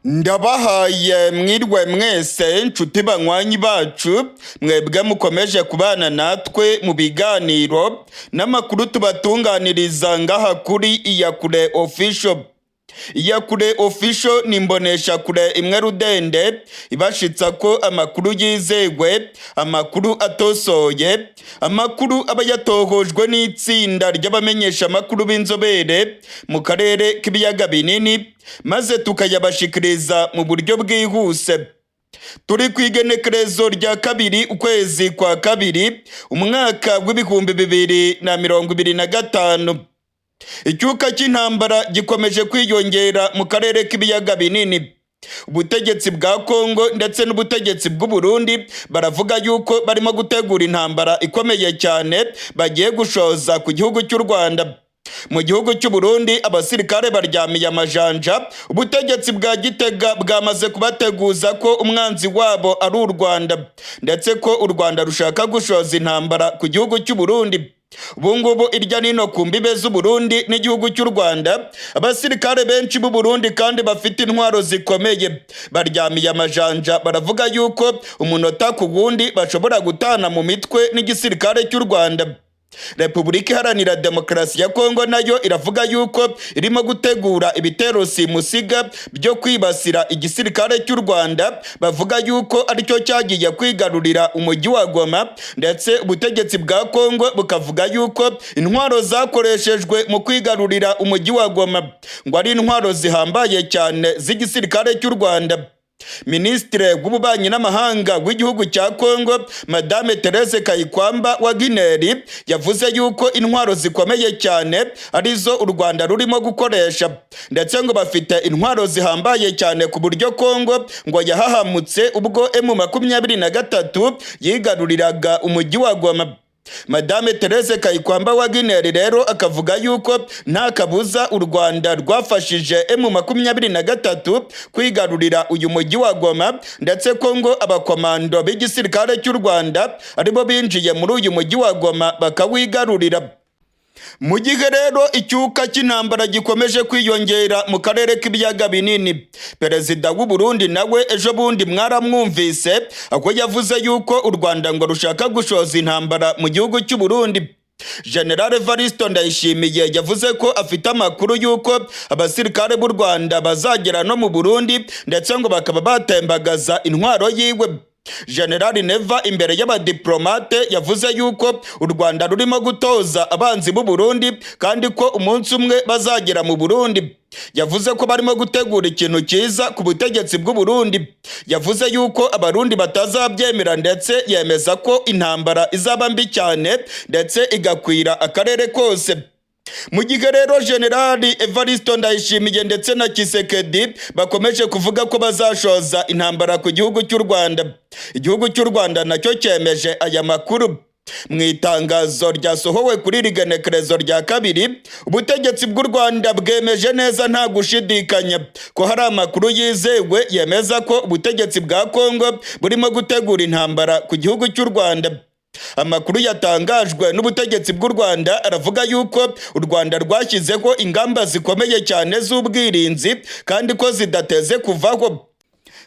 Ndabahaye mwirwe mwese nshuti banywanyi bacu, mwebwe mukomeje kubana natwe mu biganiro n'amakuru tubatunganiriza ngaha kuri Iyakure Official. Iyakure Official ni imboneshakure imwe rudende ibashitsa ko amakuru yizewe, amakuru atosoye, amakuru aba yatohojwe n'itsinda ry'abamenyesha amakuru b'inzobere mu karere k'ibiyaga binini, maze tukayabashikiriza mu buryo bwihuse. Turi ku igenekerezo rya 2 ukwezi kwa 2 umwaka w'2025. Icyuka cy'intambara gikomeje kwiyongera mu karere k'ibiyaga binini. Ubutegetsi bwa Kongo ndetse n'ubutegetsi bw'u Burundi baravuga yuko barimo gutegura intambara ikomeye cyane bagiye gushoza ku gihugu cy'u Rwanda. Mu gihugu cy'u Burundi abasirikare baryamiye amajanja, ubutegetsi bwa Gitega bwamaze kubateguza ko umwanzi wabo ari u Rwanda, ndetse ko u Rwanda rushaka gushoza intambara ku gihugu cy'u Burundi. Ubu ngubu irya nino ku mbibe z'u Burundi n'igihugu cy'u Rwanda, abasirikare benshi b'u Burundi kandi bafite intwaro zikomeye baryamiye amajanja, baravuga yuko umunota ku wundi bashobora gutana mu mitwe n'igisirikare cy'u Rwanda. Repubulika Iharanira Demokarasi ya Kongo nayo iravuga yuko irimo gutegura ibitero simusiga byo kwibasira igisirikare cy'u Rwanda, bavuga yuko aricyo cyagiye kwigarurira umujyi wa Goma, ndetse ubutegetsi bwa Kongo bukavuga yuko intwaro zakoreshejwe mu kwigarurira umujyi wa Goma ngo ari intwaro zihambaye cyane z'igisirikare cy'u Rwanda. Minisitiri w'ububanyi n'amahanga w'igihugu cya Kongo, Madame Therese Kayikwamba Wagner, yavuze yuko intwaro zikomeye cyane arizo u Rwanda rurimo gukoresha, ndetse ngo bafite intwaro zihambaye cyane ku buryo Kongo ngo yahahamutse ubwo M23 yigaruriraga umujyi wa Goma. Madame Therese Kayikwamba Wagner rero akavuga yuko nta kabuza u Rwanda rwafashije M23 kwigarurira uyu mujyi wa Goma, ndetse ko ngo abakomando b'igisirikare cy'u Rwanda aribo binjiye muri uyu mujyi wa Goma bakawigarurira. Mu gihe rero icyuka cy'intambara gikomeje kwiyongera mu karere k'ibiyaga binini, Perezida w'u Burundi nawe ejo bundi mwaramwumvise aho yavuze yuko u Rwanda ngo rushaka gushoza intambara mu gihugu cy'u Burundi. General Evaristo Ndayishimiye yavuze ko afite amakuru y'uko abasirikare b'u Rwanda bazagera no mu Burundi, ndetse ngo bakaba batembagaza intwaro yiwe. General Neva imbere y'abadiplomate yavuze yuko u Rwanda rurimo gutoza abanzi b'u Burundi kandi ko umunsi umwe bazagera mu Burundi. Yavuze ko barimo gutegura ikintu cyiza ku butegetsi bw'u Burundi. Yavuze yuko Abarundi batazabyemera, ndetse yemeza ko intambara izaba mbi cyane ndetse igakwira akarere kose. Mu gihe rero Generali Evaristo Ndayishimiye ndetse na Tshisekedi bakomeje kuvuga ko bazashoza intambara ku gihugu cy'u Rwanda, igihugu cy'u Rwanda nacyo cyemeje aya makuru. Mu itangazo ryasohowe kuri iri genekerezo rya 2, ubutegetsi bw'u Rwanda bwemeje neza nta gushidikanya ko hari amakuru yizewe yemeza ko ubutegetsi bwa Kongo burimo gutegura intambara ku gihugu cy'u Rwanda. Amakuru yatangajwe n'ubutegetsi bw'u Rwanda aravuga yuko u Rwanda rwashyizeho ingamba zikomeye cyane z'ubwirinzi kandi ko zidateze kuvaho.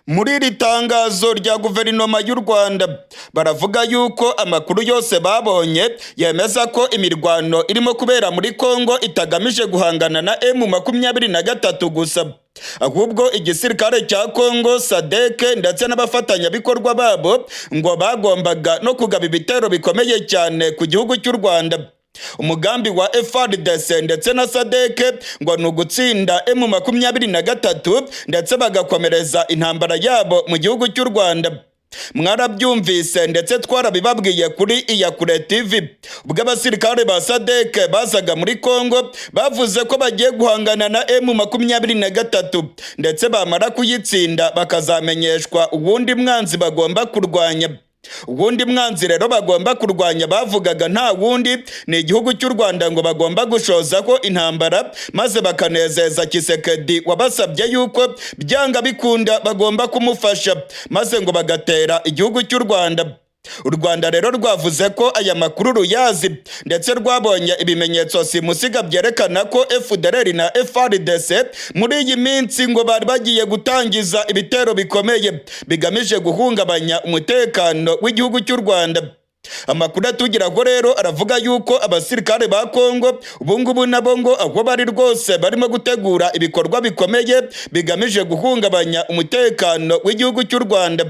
Muri iri tangazo rya guverinoma y'u Rwanda baravuga yuko amakuru yose babonye yemeza ko imirwano irimo kubera muri Kongo itagamije guhangana na M23 gusa, ahubwo igisirikare cya Kongo, SADC ndetse n'abafatanyabikorwa babo ngo bagombaga no kugaba ibitero bikomeye cyane ku gihugu cy'u Rwanda. Umugambi wa FARDC ndetse na SADC ngo ni ugutsinda M23 ndetse bagakomereza intambara yabo mu gihugu cy'u Rwanda. Mwarabyumvise ndetse twarabibabwiye kuri Iyakure TV ubwo abasirikare ba SADC bazaga muri Kongo, bavuze ko bagiye guhangana na M23, ndetse bamara kuyitsinda bakazamenyeshwa uwundi mwanzi bagomba kurwanya. Uwundi mwanzi rero bagomba kurwanya bavugaga nta wundi, ni igihugu cy'u Rwanda ngo bagomba gushozaho intambara, maze bakanezeza Tshisekedi wabasabye yuko byanga bikunda bagomba kumufasha, maze ngo bagatera igihugu cy'u Rwanda. U Rwanda rero rwavuze ko aya makuru ruyazi, ndetse rwabonye ibimenyetso simusiga byerekana ko FDLR na FARDC muri iyi minsi ngo bari bagiye gutangiza ibitero bikomeye bigamije guhungabanya umutekano w'igihugu cy'u Rwanda. Amakuru atugeraho rero aravuga yuko abasirikare ba Kongo ubungubu nabo ngo aho bari rwose barimo gutegura ibikorwa bikomeye bigamije guhungabanya umutekano w'igihugu cy'u Rwanda.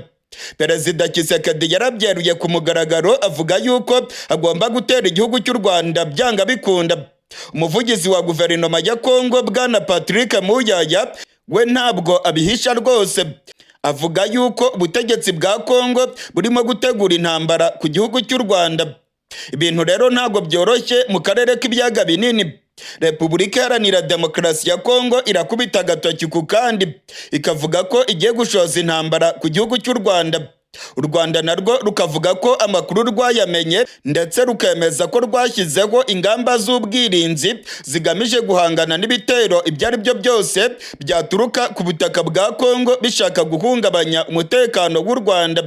Perezida Tshisekedi yarabyeruye ku mugaragaro, avuga yuko agomba gutera igihugu cy'u Rwanda byanga bikunda. Umuvugizi wa guverinoma ya Kongo, bwana Patrick Muyaya, we ntabwo abihisha rwose, avuga yuko ubutegetsi bwa Kongo burimo gutegura intambara ku gihugu cy'u Rwanda. Ibintu rero ntabwo byoroshye mu karere k'ibiyaga binini. Repubulika Iharanira Demokarasi ya Kongo irakubita agatoki ku kandi, ikavuga ko igiye gushoza intambara ku gihugu cy'u Rwanda. U Rwanda narwo rukavuga ko amakuru rwayamenye, ndetse rukemeza ko rwashyizeho ingamba z'ubwirinzi zigamije guhangana n'ibitero ibyo ari byo byose byaturuka ku butaka bwa Kongo bishaka guhungabanya umutekano w'u Rwanda.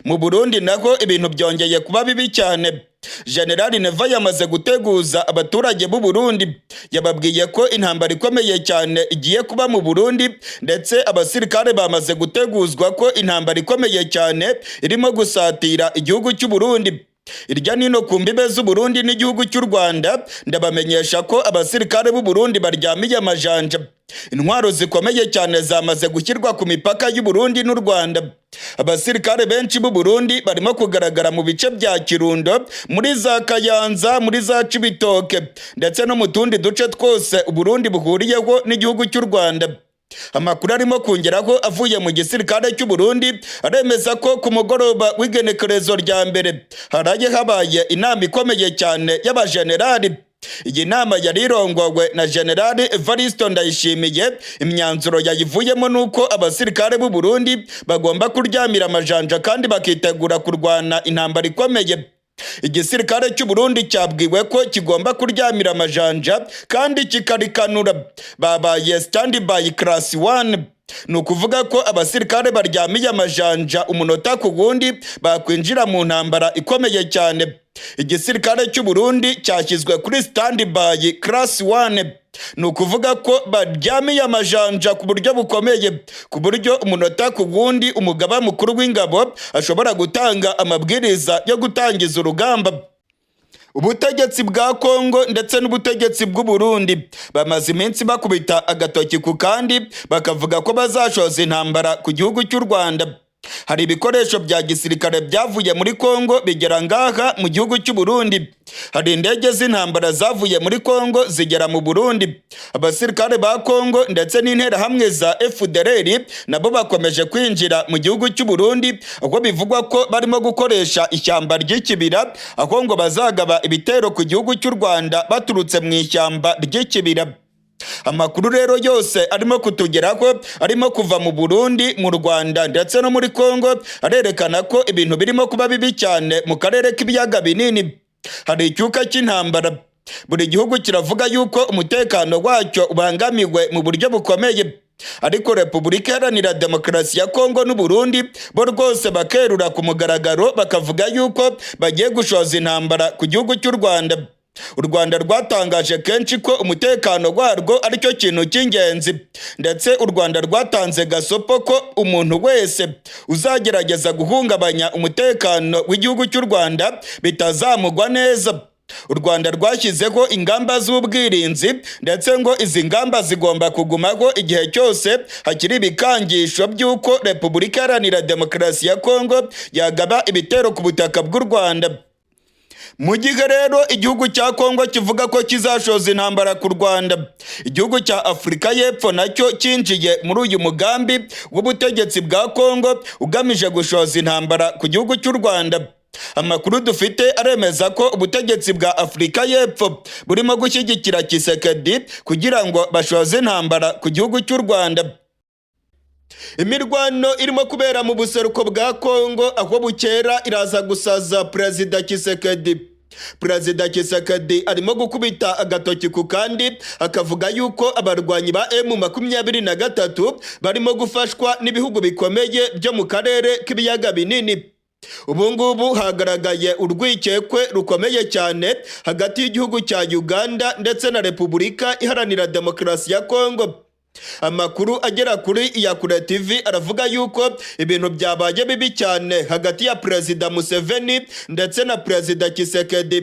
Mu Burundi naho ibintu byongeye kuba bibi cyane. Generali Neva yamaze guteguza abaturage b'u Burundi, yababwiye ko intambara ikomeye cyane igiye kuba mu Burundi, ndetse abasirikare bamaze guteguzwa ko intambara ikomeye cyane irimo gusatira igihugu cy'u Burundi. Irya nino ku mbibe z'u Burundi n'igihugu cy'u Rwanda, ndabamenyesha ko abasirikare b'u Burundi baryamiye amajanja. Intwaro zikomeye cyane zamaze gushyirwa ku mipaka y'u Burundi n'u Rwanda. Abasirikare benshi b'u Burundi barimo kugaragara mu bice bya Kirundo, muri za Kayanza, muri za Cibitoke, ndetse no mu tundi duce twose u Burundi buhuriyeho n'igihugu cy'u Rwanda. Amakuru arimo kongeraho avuye mu gisirikare cy'u Burundi aremeza ko ku mugoroba w'igenekerezo rya mbere haraye habaye inama ikomeye cyane y'abajenerali. Iyi nama yari irongowe na Generali Evaristo Ndayishimiye. Imyanzuro yayivuyemo nuko abasirikare b'u Burundi bagomba kuryamira amajanja kandi bakitegura kurwana intambara ikomeye. Igisirikare cy'u Burundi cyabwiwe ko kigomba kuryamira amajanja kandi kikarikanura, babaye stand by class 1. Ni ukuvuga ko abasirikare baryamiye amajanja, umunota ku wundi bakwinjira mu ntambara ikomeye cyane. Igisirikare cy'u Burundi cyashyizwe kuri stand by class 1, ni ukuvuga ko baryamiye amajanja ku buryo bukomeye, ku buryo umunota ku wundi umugaba mukuru w'ingabo ashobora gutanga amabwiriza yo gutangiza urugamba. Ubutegetsi bwa Kongo ndetse n'ubutegetsi bw'u Burundi bamaze iminsi bakubita agatoki ku kandi, bakavuga ko bazashoza intambara ku gihugu cy'u Rwanda. Hari ibikoresho bya gisirikare byavuye muri Kongo bigera ngaha mu gihugu cy'u Burundi. Hari indege z'intambara zavuye muri Kongo zigera mu Burundi. Abasirikare ba Kongo ndetse n'interahamwe za FDLR nabo bakomeje kwinjira mu gihugu cy'u Burundi, aho bivugwa ko barimo gukoresha ishyamba ry'ikibira, aho ngo bazagaba ibitero ku gihugu cy'u Rwanda baturutse mu ishyamba ry'ikibira. Amakuru rero yose arimo kutugeraho, arimo kuva mu Burundi, mu Rwanda ndetse no muri Kongo, arerekana ko ibintu birimo kuba bibi cyane mu karere k'ibiyaga binini. Hari icyuka cy'intambara. Buri gihugu kiravuga yuko umutekano wacyo ubangamiwe mu buryo bukomeye, ariko Repubulika Iharanira Demokarasi ya Kongo n'u Burundi bo rwose bakerura ku mugaragaro, bakavuga yuko bagiye gushoza intambara ku gihugu cy'u Rwanda. U Rwanda rwatangaje kenshi ko umutekano warwo aricyo kintu cy'ingenzi, ndetse u Rwanda rwatanze gasopo ko umuntu wese uzagerageza guhungabanya umutekano w'igihugu cy'u Rwanda bitazamugwa neza. U Rwanda rwashyizeho ingamba z'ubwirinzi, ndetse ngo izi ngamba zigomba kugumaho igihe cyose hakiri ibikangisho by'uko Repubulika Iharanira Demokarasi ya Kongo yagaba ibitero ku butaka bw'u Rwanda. Mu gihe rero igihugu cya Kongo kivuga ko kizashoza intambara ku Rwanda, igihugu cya Afurika y'Epfo nacyo cyinjiye muri uyu mugambi w'ubutegetsi bwa Kongo ugamije gushoza intambara ku gihugu cy'u Rwanda. Amakuru dufite aremeza ko ubutegetsi bwa Afurika y'Epfo burimo gushyigikira Tshisekedi kugira ngo bashoze intambara ku gihugu cy'u Rwanda. Imirwano irimo kubera mu buseruko bwa Kongo aho bukera iraza gusaza Perezida Tshisekedi. Perezida Tshisekedi arimo gukubita agatoki ku kandi, akavuga yuko abarwanyi ba M23 barimo gufashwa n'ibihugu bikomeye byo mu karere k'ibiyaga binini. Ubu ngubu hagaragaye urwikekwe rukomeye cyane hagati y'igihugu cya Uganda ndetse na Repubulika Iharanira Demokarasi ya Kongo. Amakuru agera kuri Iyakure TV aravuga yuko ibintu byabaye bibi cyane hagati ya Perezida Museveni ndetse na Perezida Tshisekedi.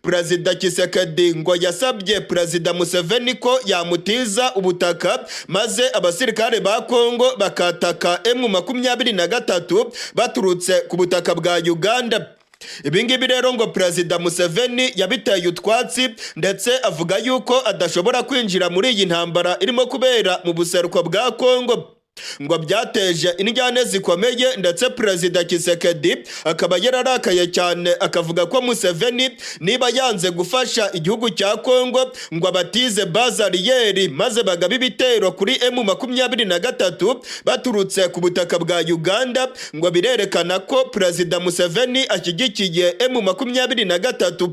Perezida Tshisekedi ngo yasabye Perezida Museveni ko yamutiza ubutaka, maze abasirikare ba Kongo bakataka M23 baturutse ku butaka bwa Uganda. Ibi ngibi rero ngo Perezida Museveni yabiteye utwatsi, ndetse avuga yuko adashobora kwinjira muri iyi ntambara irimo kubera mu buseruko bwa Kongo. Ngo byateje indyane zikomeye, ndetse Perezida Tshisekedi akaba yararakaye cyane, akavuga ko Museveni niba yanze gufasha igihugu cya Kongo ngo abatize base arrière maze bagabe ibitero kuri M23 baturutse ku butaka bwa Uganda, ngo birerekana ko Perezida Museveni ashyigikiye M23.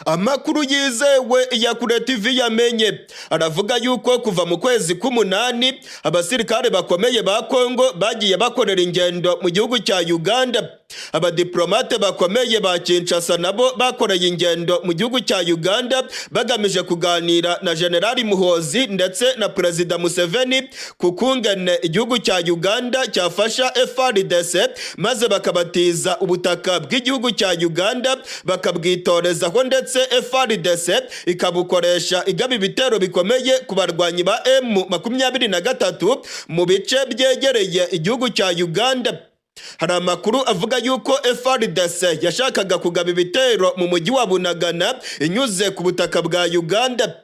Amakuru yizewe Iyakure TV yamenye aravuga yuko kuva mu kwezi k'umunani abasirikare bakomeye ba Kongo bagiye bakorera ingendo mu gihugu cya Uganda. Abadiplomate bakomeye ba Kinshasa nabo bakoreye ingendo mu gihugu cya Uganda, bagamije kuganira na Generali Muhozi ndetse na Perezida Museveni ku kungene igihugu cya Uganda cyafasha FARDC, maze bakabatiza ubutaka bw'igihugu cya Uganda bakabwitorezaho, ndetse FARDC ikabukoresha igaba ibitero bikomeye ku barwanyi ba M23 mu bice byegereye igihugu cya Uganda. Hari amakuru avuga yuko FARDC yashakaga kugaba ibitero mu mujyi wa Bunagana inyuze ku butaka bwa Uganda.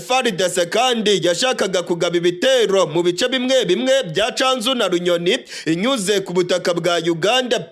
FARDC kandi yashakaga kugaba ibitero mu bice bimwe bimwe bya Canzu na Runyoni inyuze ku butaka bwa Uganda.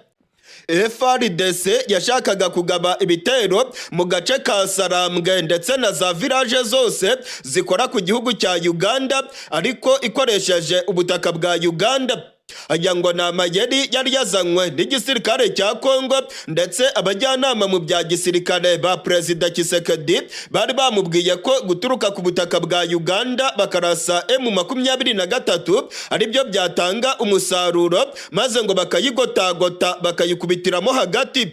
FARDC yashakaga kugaba ibitero mu gace ka Sarambwe ndetse na za village zose zikora ku gihugu cya Uganda, ariko ikoresheje ubutaka bwa Uganda. Aya ngo ni amayeri yari yazanywe n'igisirikare cya Kongo, ndetse abajyanama mu bya gisirikare ba Perezida Tshisekedi bari bamubwiye ko guturuka ku butaka bwa Uganda bakarasa M23 aribyo byatanga umusaruro, maze ngo bakayigotagota bakayikubitiramo hagati.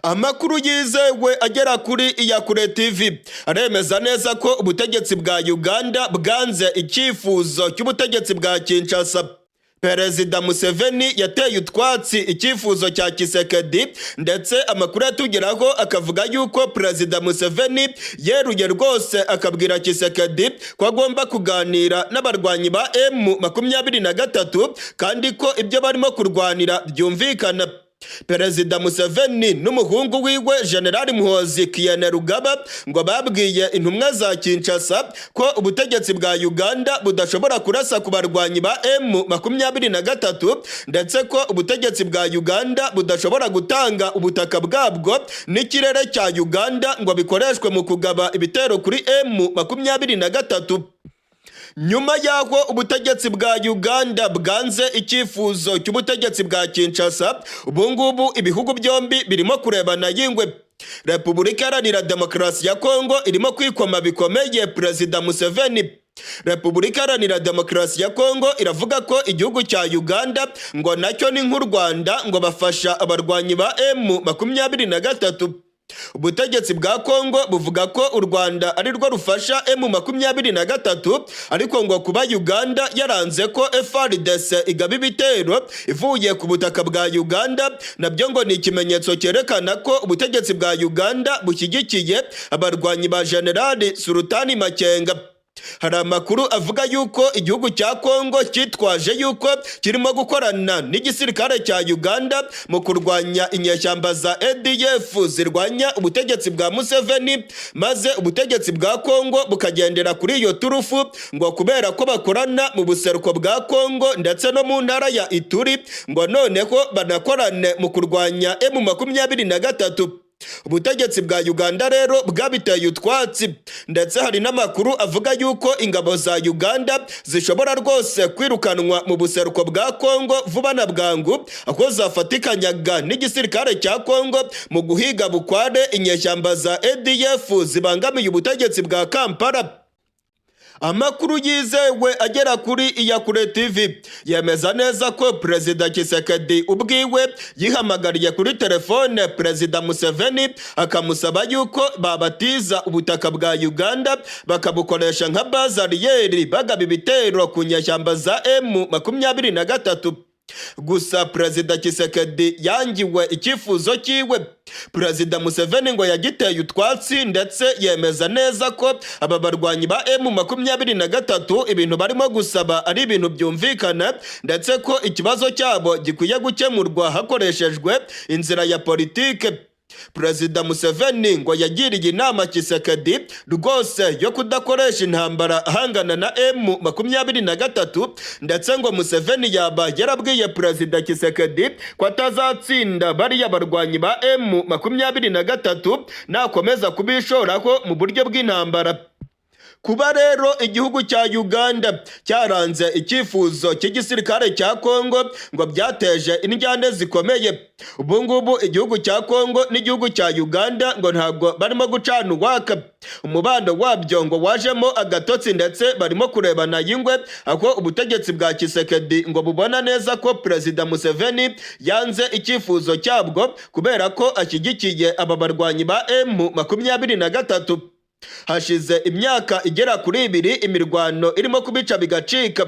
Amakuru yizewe agera kuri Iyakure TV aremeza neza ko ubutegetsi bwa Uganda bwanze icyifuzo cy'ubutegetsi bwa Kinshasa. Perezida Museveni yateye utwatsi icyifuzo cya Tshisekedi, ndetse amakuru atugeraho akavuga yuko Perezida Museveni yeruye rwose akabwira Tshisekedi ko agomba kuganira n'abarwanyi ba M23, kandi ko ibyo barimo kurwanira byumvikana. Perezida Museveni n'umuhungu wiwe Generali Muhozi Kainerugaba ngo babwiye intumwa za Kinshasa ko ubutegetsi bwa Uganda budashobora kurasa ku barwanyi ba M23, ndetse ko ubutegetsi bwa Uganda budashobora gutanga ubutaka bwabwo n'ikirere cya Uganda ngo bikoreshwe mu kugaba ibitero kuri M23. Nyuma y'aho ubutegetsi bwa Uganda bwanze icyifuzo cy'ubutegetsi bwa Kinshasa, ubu ngubu ibihugu byombi birimo kurebana y'ingwe. Repubulika Iharanira Demokarasi ya Kongo irimo kwikoma bikomeye Perezida Museveni. Repubulika Iharanira Demokarasi ya Kongo iravuga ko igihugu cya Uganda ngo nacyo ni nk'u Rwanda, ngo bafasha abarwanyi ba M23. Ubutegetsi bwa Kongo buvuga ko u Rwanda ari rwo rufasha M23, ariko ngo kuba Uganda yaranze ko FARDC igaba ibitero ivuye ku butaka bwa Uganda, nabyo ngo ni ikimenyetso cyerekana ko ubutegetsi bwa Uganda bushyigikiye abarwanyi ba Generali Sultani Makenga. Hari amakuru avuga yuko igihugu cya Kongo cyitwaje yuko kirimo gukorana n'igisirikare cya Uganda mu kurwanya inyeshyamba za ADF zirwanya ubutegetsi bwa Museveni, maze ubutegetsi bwa Kongo bukagendera kuri iyo turufu, ngo kubera ko bakorana mu buseruko bwa Kongo ndetse no mu ntara ya Ituri, ngo noneho banakorane mu kurwanya M23. Ubutegetsi bwa Uganda rero bwabiteye utwatsi, ndetse hari n'amakuru avuga yuko ingabo za Uganda zishobora rwose kwirukanwa mu buseruko bwa Kongo vuba na bwangu, aho zafatikanyaga n'igisirikare cya Kongo mu guhiga bukware inyeshyamba za ADF zibangamiye ubutegetsi bwa Kampala. Amakuru yizewe agera kuri Iyakure TV yemeza neza ko Perezida Tshisekedi ubwiwe yihamagariye kuri telefone Perezida Museveni, akamusaba yuko babatiza ubutaka bwa Uganda bakabukoresha nka base arrière bagaba ibitero ku nyeshyamba za M23. Gusa Perezida Tshisekedi yangiwe icyifuzo cyiwe. Perezida Museveni ngo yagiteye utwatsi, ndetse yemeza neza ko aba barwanyi ba M23 ibintu barimo gusaba ari ibintu byumvikana, ndetse ko ikibazo cyabo gikwiye gukemurwa hakoreshejwe inzira ya politike. Perezida Museveni ngo yagiriye inama Tshisekedi rwose yo kudakoresha intambara ahangana na M23, ndetse ngo Museveni yaba yarabwiye Perezida Tshisekedi ko atazatsinda bariya barwanyi ba M23 nakomeza kubishoraho mu buryo bw'intambara. Kuba rero igihugu cya Uganda cyaranze icyifuzo cy'igisirikare cya Kongo ngo byateje indyane zikomeye. Ubu ngubu igihugu cya Kongo n'igihugu cya Uganda ngo ntabwo barimo gucana uwaka. Umubano wabyo ngo wajemo agatotsi, ndetse barimo kurebana y'ingwe, aho ubutegetsi bwa Tshisekedi ngo bubona neza ko Perezida Museveni yanze icyifuzo cyabwo kubera ko ashyigikiye aba barwanyi ba M23. Hashize imyaka igera kuri 2 imirwano irimo kubica bigacika.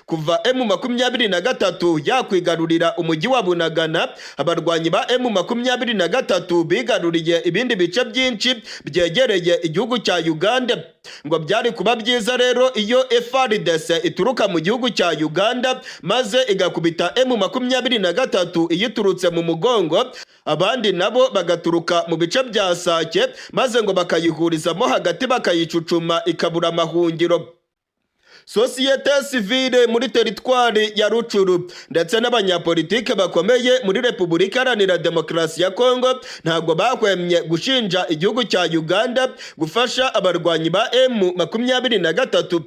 Kuva M23 yakwigarurira umujyi wa Bunagana, abarwanyi ba M23 bigaruriye ibindi bice byinshi byegereye igihugu cya Uganda. Ngo byari kuba byiza rero iyo FARDC ituruka mu gihugu cya Uganda maze igakubita M23 iyiturutse mu mugongo, abandi nabo bagaturuka mu bice bya Sake, maze ngo bakayihurizamo hagati, bakayicucuma ikabura amahungiro. Sosiyete sivile muri teritwari ya Rutshuru ndetse n'abanyapolitike bakomeye muri Repubulika Iharanira Demokarasi ya Kongo ntabwo bahwemye gushinja igihugu cya Uganda gufasha abarwanyi ba M23.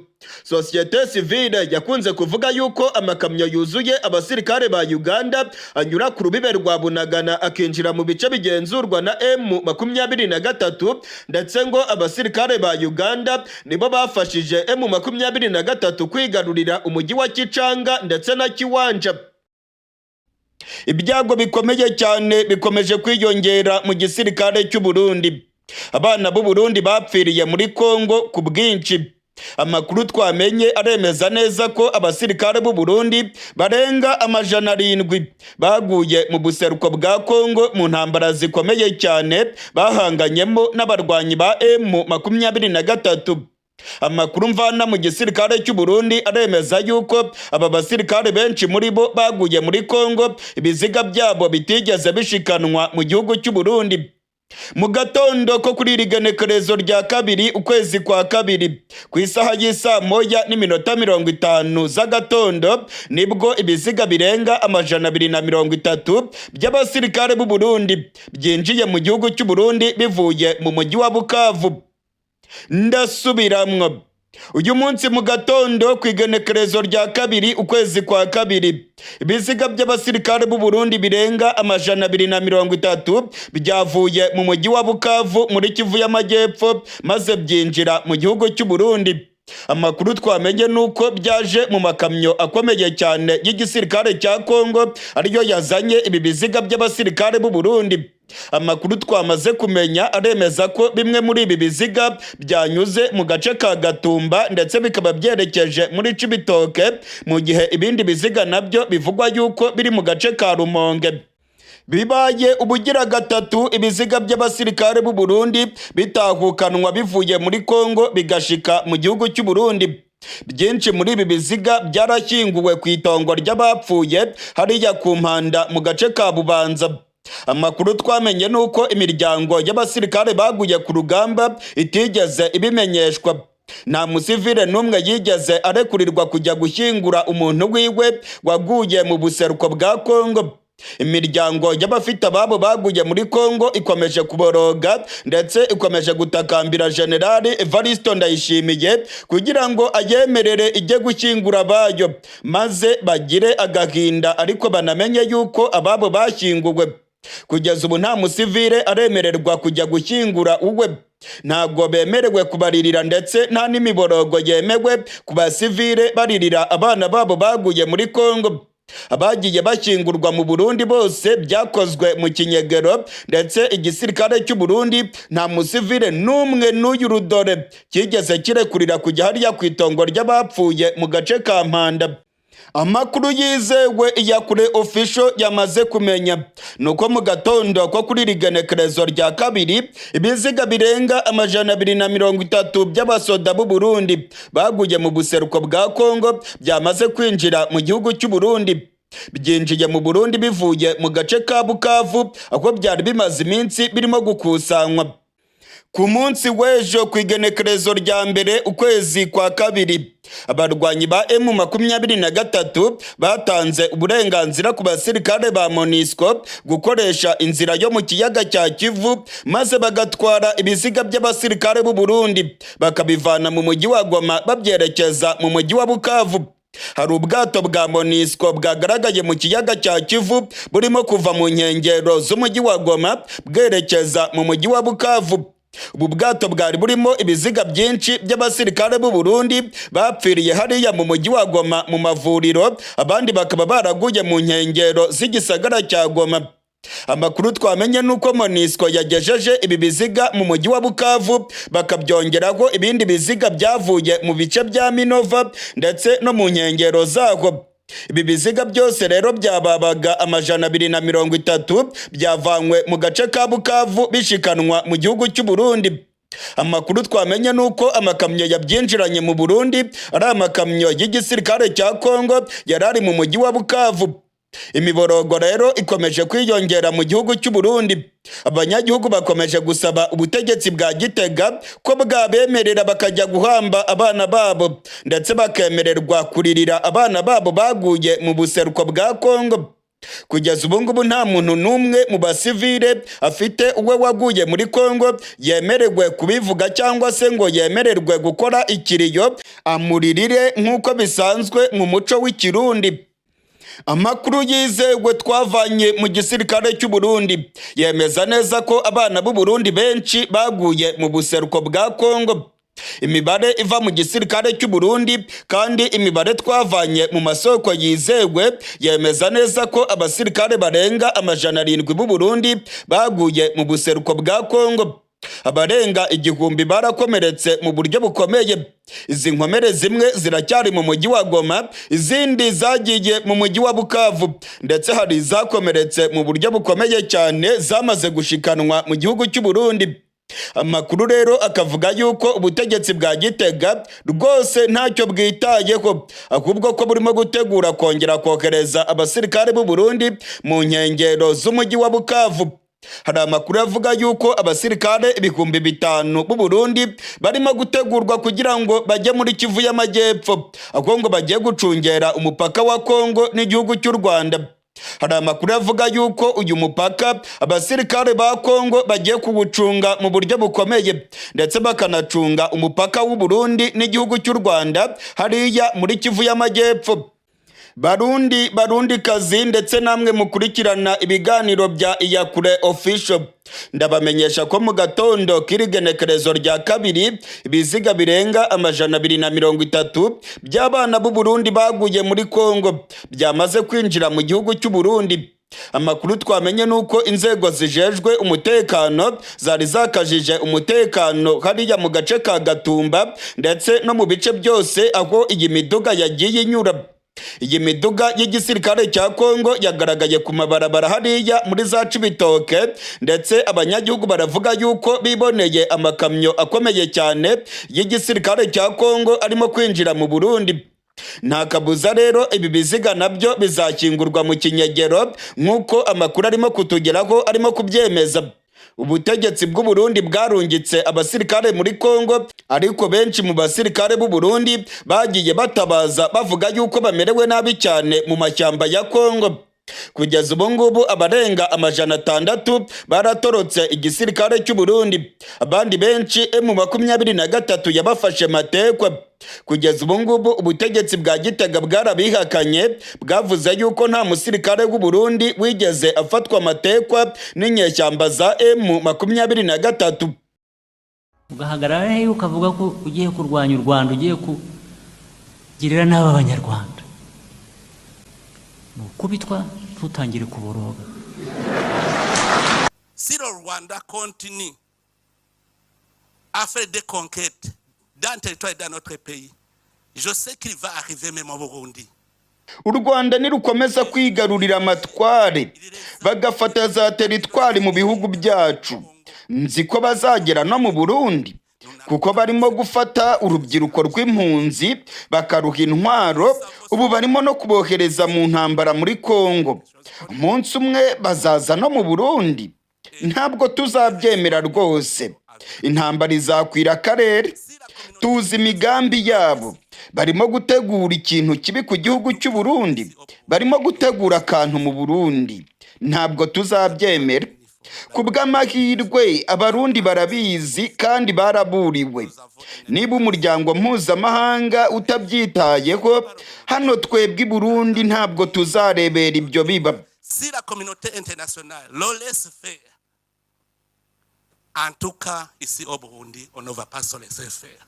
Sosiyete sivile yakunze kuvuga yuko amakamyo yuzuye abasirikare ba Uganda anyura ku rubibe rwa Bunagana akinjira mu bice bigenzurwa na M23, ndetse ngo abasirikare ba Uganda nibo bafashije M23 kwigarurira umujyi wa Kicanga ndetse na Kiwanja. Ibyago bikomeye cyane bikomeje kwiyongera mu gisirikare cy'u Burundi. Abana b'u Burundi bapfiriye muri Kongo ku bwinshi. Amakuru twamenye aremeza neza ko abasirikare b'u Burundi barenga 700 baguye mu buseruko bwa Kongo mu ntambara zikomeye cyane bahanganyemo n'abarwanyi ba M23. Amakuru mvana mu gisirikare cy'u Burundi aremeza yuko aba basirikare benshi muri bo baguye muri Kongo, ibiziga byabo bitigeze bishikanwa mu gihugu cy'u Burundi. Mu gatondo ko kuri iri genekerezo rya 2 ukwezi kwa 2, ku isaha y'isaa 1:50 z'agatondo, nibwo ibiziga birenga 230 by'abasirikare b'u Burundi byinjiye mu gihugu cy'u Burundi bivuye mu mujyi wa Bukavu. Ndasubiramwo, uyu munsi mu gatondo ku igenekerezo rya 2 ukwezi kwa 2, ibiziga by'abasirikare b'u Burundi birenga 230 byavuye mu mujyi wa Bukavu muri Kivu y'Amajyepfo, maze byinjira mu gihugu cy'u Burundi. Amakuru twamenye nuko byaje mu makamyo akomeye cyane y'igisirikare cya Kongo, ariyo yazanye ibi biziga by'abasirikare b'u Burundi. Amakuru twamaze kumenya aremeza ko bimwe muri ibi biziga byanyuze mu gace ka Gatumba, ndetse bikaba byerekeje muri Cibitoke, mu gihe ibindi biziga nabyo bivugwa yuko biri mu gace ka Rumonge. Bibaye ubugira gatatu ibiziga by'abasirikare b'u Burundi bitahukanwa bivuye muri Kongo bigashika mu gihugu cy'u Burundi. Byinshi muri ibi biziga byarashyinguwe ku itongo ry'abapfuye hariya ku Mpanda mu gace ka Bubanza. Amakuru twamenye ni uko imiryango y'abasirikare baguye ku rugamba itigeze ibimenyeshwa. Nta musivile n'umwe yigeze arekurirwa kujya gushyingura umuntu wiwe waguye mu buseruko bwa Kongo. Imiryango y'abafite ababo baguye muri Kongo ikomeje kuboroga, ndetse ikomeje gutakambira Generali Evaristo Ndayishimiye kugira ngo ayemerere ijye gushyingura abayo, maze bagire agahinda ariko banamenye yuko ababo bashyinguwe. Kugeza ubu nta musivile aremererwa kujya gushyingura uwe. Ntabwo bemerewe kubaririra, ndetse nta n'imiborogo yemewe ku basivile baririra abana babo baguye muri Kongo. Abagiye bashyingurwa mu Burundi bose byakozwe mu kinyegero, ndetse igisirikare cy'u Burundi nta musivile n'umwe n'uyu rudore kigeze kirekurira kujya hariya ku itongo ry'abapfuye mu gace ka Mpanda. Amakuru yizewe Iyakure Official yamaze kumenya nuko mu gatondo ko kuri iri genekerezo rya kabiri, ibiziga birenga 230 by'abasoda b'u Burundi baguye mu buseruko bwa Kongo byamaze kwinjira mu gihugu cy'u Burundi. Byinjiye mu Burundi bivuye mu gace ka Bukavu, aho byari bimaze iminsi birimo gukusanywa. Ku munsi w'ejo, ku igenekerezo rya 1 ukwezi kwa kabiri, abarwanyi ba M23 batanze uburenganzira ku basirikare ba MONUSCO gukoresha inzira yo mu kiyaga cya Kivu, maze bagatwara ibiziga by'abasirikare b'u Burundi, bakabivana mu mujyi wa Goma babyerekeza mu mujyi wa Bukavu. Hari ubwato bwa MONUSCO bwagaragaye mu kiyaga cya Kivu burimo kuva mu nkengero z'umujyi wa Goma bwerekeza mu mujyi wa Bukavu. Ubu bwato bwari burimo ibiziga byinshi by'abasirikare b'u Burundi bapfiriye hariya mu mujyi wa Goma mu mavuriro, abandi bakaba baraguye mu nkengero z'igisagara cya Goma. Amakuru twamenye nuko MONUSCO yagejeje ibi biziga mu mujyi wa Bukavu, bakabyongeraho ibindi biziga byavuye mu bice bya Minova ndetse no mu nkengero zaho. Ibi biziga byose rero byababaga 230 byavanywe mu gace ka Bukavu bishikanwa mu gihugu cy'u Burundi. Amakuru twamenye nuko amakamyo yabyinjiranye mu Burundi ari amakamyo y'igisirikare cya Kongo yari ari mu mujyi wa Bukavu. Imiborogo rero ikomeje kwiyongera mu gihugu cy'u Burundi. Abanyagihugu bakomeje gusaba ubutegetsi bwa Gitega ko bwabemerera bakajya guhamba abana babo, ndetse bakemererwa kuririra abana babo baguye mu buseruko bwa Kongo. Kugeza ubu ngubu nta muntu n'umwe mu basivile afite uwe waguye muri Kongo yemererwe kubivuga cyangwa se ngo yemererwe gukora ikiriyo amuririre nk'uko bisanzwe mu muco w'Ikirundi. Amakuru yizewe twavanye mu gisirikare cy'u Burundi yemeza neza ko abana b'u Burundi benshi baguye mu buseruko bwa Kongo. Imibare iva mu gisirikare cy'u Burundi kandi imibare twavanye mu masoko yizewe yemeza neza ko abasirikare barenga 700 b'u Burundi baguye mu buseruko bwa Kongo. Abarenga 1000 barakomeretse mu buryo bukomeye. Izi nkomere zimwe ziracyari mu mujyi wa Goma, izindi zagiye mu mujyi wa Bukavu, ndetse hari izakomeretse mu buryo bukomeye cyane zamaze gushikanwa mu gihugu cy'u Burundi. Amakuru rero akavuga yuko ubutegetsi bwa Gitega rwose ntacyo bwitayeho, ahubwo ko burimo gutegura kongera kohereza abasirikare b'u Burundi mu nkengero z'umujyi wa Bukavu. Hari amakuru avuga yuko abasirikare 5000 b'u Burundi barimo gutegurwa kugira ngo bajye muri Kivu y'Amajyepfo, aho ngo bagiye gucungera umupaka wa Kongo n'igihugu cy'u Rwanda. Hari amakuru avuga yuko uyu mupaka abasirikare ba Kongo bagiye kuwucunga mu buryo bukomeye, ndetse bakanacunga umupaka w'u Burundi n'igihugu cy'u Rwanda hariya muri Kivu y'Amajyepfo. Barundi, Barundikazi, ndetse namwe mukurikirana ibiganiro bya Iyakure Official, ndabamenyesha ko mu gatondo k'irigenekerezo rya kabiri ibiziga birenga 230 by'abana b'u Burundi baguye muri Kongo byamaze kwinjira mu gihugu cy'u Burundi. Amakuru twamenye nuko inzego zijejwe umutekano zari zakajije umutekano hariya mu gace ka Gatumba ndetse no mu bice byose aho iyi miduga yagiye inyura. Iyi miduga y'igisirikare cya Kongo yagaragaye ku mabarabara hariya muri za Cibitoke, ndetse abanyagihugu baravuga yuko biboneye amakamyo akomeye cyane y'igisirikare cya Kongo arimo kwinjira mu Burundi. Nta kabuza rero ibi biziga nabyo bizakingurwa mu kinyegero nk'uko amakuru arimo kutugeraho arimo kubyemeza. Ubutegetsi bw'u Burundi bwarungitse abasirikare muri Kongo, ariko benshi mu basirikare b'u Burundi bagiye batabaza bavuga yuko bamerewe nabi cyane mu mashyamba ya Kongo. Kugeza ubu ngubu abarenga 600 baratorotse igisirikare cy'u Burundi, abandi benshi M23 yabafashe matekwa. Kugeza ubu ngubu ubutegetsi bwa Gitega bwarabihakanye, bwavuze yuko nta musirikare w'u Burundi wigeze afatwa matekwa n'inyeshyamba za M23. Ugahagarara hehe ukavuga ko ugiye kurwanya u Rwanda, ugiye kugirira nabi Abanyarwanda? Ni ukubitwa, ntutangire kuboroga. Si le Rwanda continue à faire des conquêtes dans le territoire et dans notre pays, je sais qu'il va arriver même au Burundi. U Rwanda nirukomeza kwigarurira amatware, bagafata za teritwari mu bihugu byacu, nzi ko bazagera no mu Burundi, kuko barimo gufata urubyiruko rw'impunzi bakaruha intwaro. Ubu barimo no kubohereza mu ntambara muri Kongo. Umunsi umwe bazaza no mu Burundi. Ntabwo tuzabyemera rwose. Intambara izakwira akarere. Tuzi imigambi yabo. Barimo gutegura ikintu kibi ku gihugu cy'u Burundi, barimo gutegura akantu mu Burundi. Ntabwo tuzabyemera. Ku bw'amahirwe, Abarundi barabizi kandi baraburiwe. Niba umuryango mpuzamahanga utabyitayeho, hano twebwe i Burundi ntabwo tuzarebera ibyo biba. Si la communauté internationale le laisse faire, en tout cas, ici au Burundi, on ne va pas se laisser faire.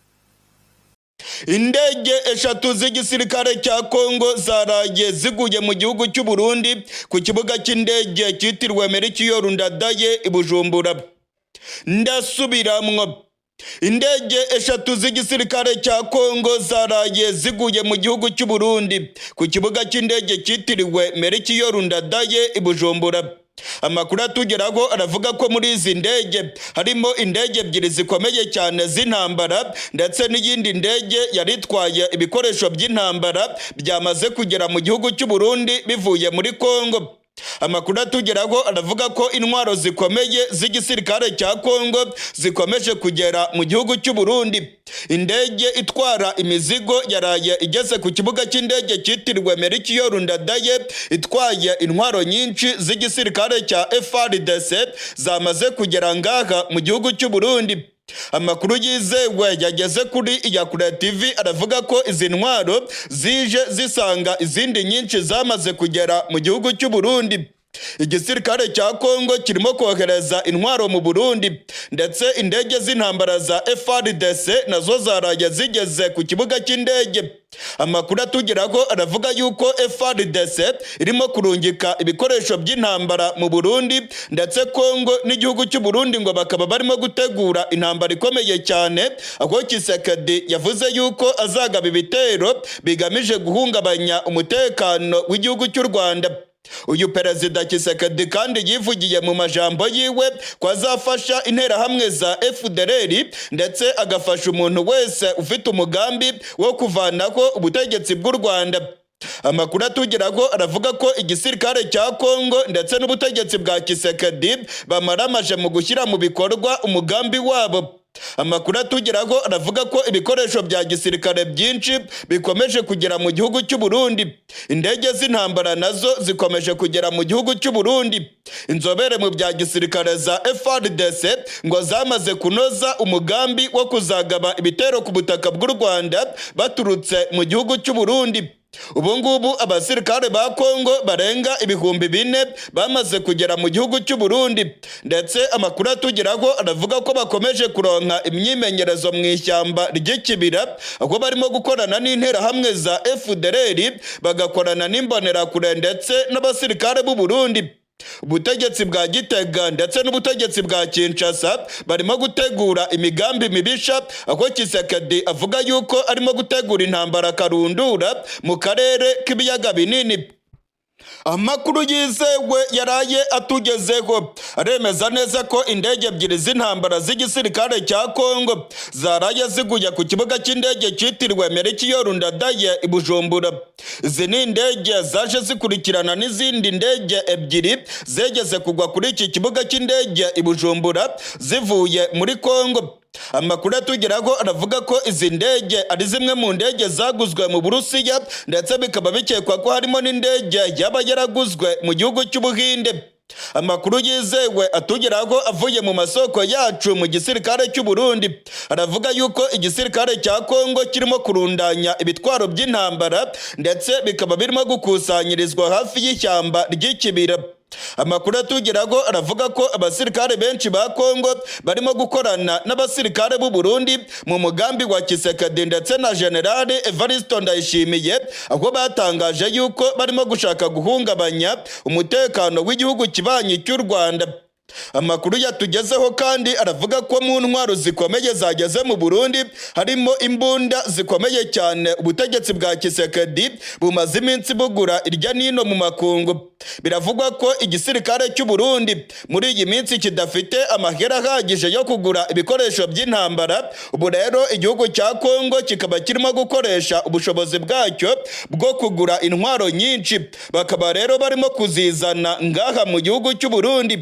Indege eshatu z'igisirikare cya Kongo zaraye ziguye mu gihugu cy'u Burundi ku kibuga cy'indege cyitiriwe Melchior Ndadaye i Bujumbura. Ndasubiramwo, indege eshatu z'igisirikare cya Kongo zaraye ziguye mu gihugu cy'u Burundi ku kibuga cy'indege cyitiriwe Melchior Ndadaye i Bujumbura. Amakuru atugeraho aravuga ko muri izi ndege harimo indege ebyiri zikomeye cyane z'intambara, ndetse n'iyindi ndege yari itwaye ibikoresho by'intambara byamaze kugera mu gihugu cy'u Burundi bivuye muri Kongo. Amakuru atugeraho aravuga ko intwaro zikomeye z'igisirikare cya Kongo zikomeje kugera mu gihugu cy'u Burundi. Indege itwara imizigo yaraye igeze ku kibuga cy'indege cyitiriwe Melchior Ndadaye itwaye intwaro nyinshi z'igisirikare cya FARDC zamaze kugera ngaha mu gihugu cy'u Burundi. Amakuru yizewe yageze kuri Iyakure TV aravuga ko izi ntwaro zije zisanga izindi nyinshi zamaze kugera mu gihugu cy'u Burundi. Igisirikare cya Kongo kirimo kohereza intwaro mu Burundi, ndetse indege z'intambara za FARDC nazo zaraye zigeze ku kibuga cy'indege. Amakuru atugeraho aravuga yuko FARDC irimo kurungika ibikoresho by'intambara mu Burundi, ndetse Kongo n'igihugu cy'u Burundi ngo bakaba barimo gutegura intambara ikomeye cyane, aho Tshisekedi yavuze yuko azagaba ibitero bigamije guhungabanya umutekano w'igihugu cy'u Rwanda. Uyu Perezida Tshisekedi kandi yivugiye mu majambo yiwe ko azafasha Interahamwe za FDLR, ndetse agafasha umuntu wese ufite umugambi wo kuvanaho ubutegetsi bw'u Rwanda. Amakuru atugeraho aravuga ko igisirikare cya Kongo ndetse n'ubutegetsi bwa Tshisekedi bamaramaje mu gushyira mu bikorwa umugambi wabo. Amakuru atugeraho aravuga ko ibikoresho bya gisirikare byinshi bikomeje kugera mu gihugu cy'u Burundi. Indege z'intambara nazo zikomeje kugera mu gihugu cy'u Burundi. Inzobere mu bya gisirikare za FARDC ngo zamaze kunoza umugambi wo kuzagaba ibitero ku butaka bw'u Rwanda baturutse mu gihugu cy'u Burundi. Ubu ngubu abasirikare ba Kongo barenga 4000 bamaze kugera mu gihugu cy'u Burundi, ndetse amakuru atugeraho aravuga ko bakomeje kuronka imyimenyerezo mu ishyamba ry'Ikibira, aho barimo gukorana n'Interahamwe za FDLR, bagakorana n'Imbonerakure ndetse n'abasirikare b'u Burundi. Ubutegetsi bwa Gitega ndetse n'ubutegetsi bwa Kinshasa barimo gutegura imigambi mibisha, aho Tshisekedi avuga yuko arimo gutegura intambara karundura mu karere k'Ibiyaga Binini. Amakuru yizewe yaraye atugezeho aremeza neza ko indege ebyiri z'intambara z'igisirikare cya Kongo zaraye ziguye ku kibuga cy'indege cyitiriwe Melchior Ndadaye i Bujumbura. Izi ni indege zaje zikurikirana n'izindi ndege ebyiri zegeze kugwa kuri iki kibuga cy'indege i Bujumbura zivuye muri Kongo. Amakuru atugeraho aravuga ko izi ndege ari zimwe mu ndege zaguzwe mu Burusiya, ndetse bikaba bikekwa ko harimo n'indege yaba yaraguzwe mu gihugu cy'Ubuhinde. Amakuru yizewe atugeraho avuye mu masoko yacu mu gisirikare cy'u Burundi aravuga yuko igisirikare cya Kongo kirimo kurundanya ibitwaro by'intambara, ndetse bikaba birimo gukusanyirizwa hafi y'ishyamba ry'Ikibira. Amakuru atugeraho aravuga ko abasirikare benshi ba Kongo barimo gukorana n'abasirikare b'u Burundi mu mugambi wa Tshisekedi ndetse na General Evariste Ndayishimiye, aho batangaje yuko barimo gushaka guhungabanya umutekano w'igihugu kibanyi cy'u Rwanda. Amakuru yatugezeho kandi aravuga ko mu ntwaro zikomeye zageze mu Burundi harimo imbunda zikomeye cyane ubutegetsi bwa Tshisekedi bumaze iminsi bugura irya nino mu makungu. Biravugwa ko igisirikare cy'u Burundi muri iyi minsi kidafite amahera ahagije yo kugura ibikoresho by'intambara. Ubu rero igihugu cya Kongo kikaba kirimo gukoresha ubushobozi bwacyo bwo kugura intwaro nyinshi, bakaba rero barimo kuzizana ngaha mu gihugu cy'u Burundi.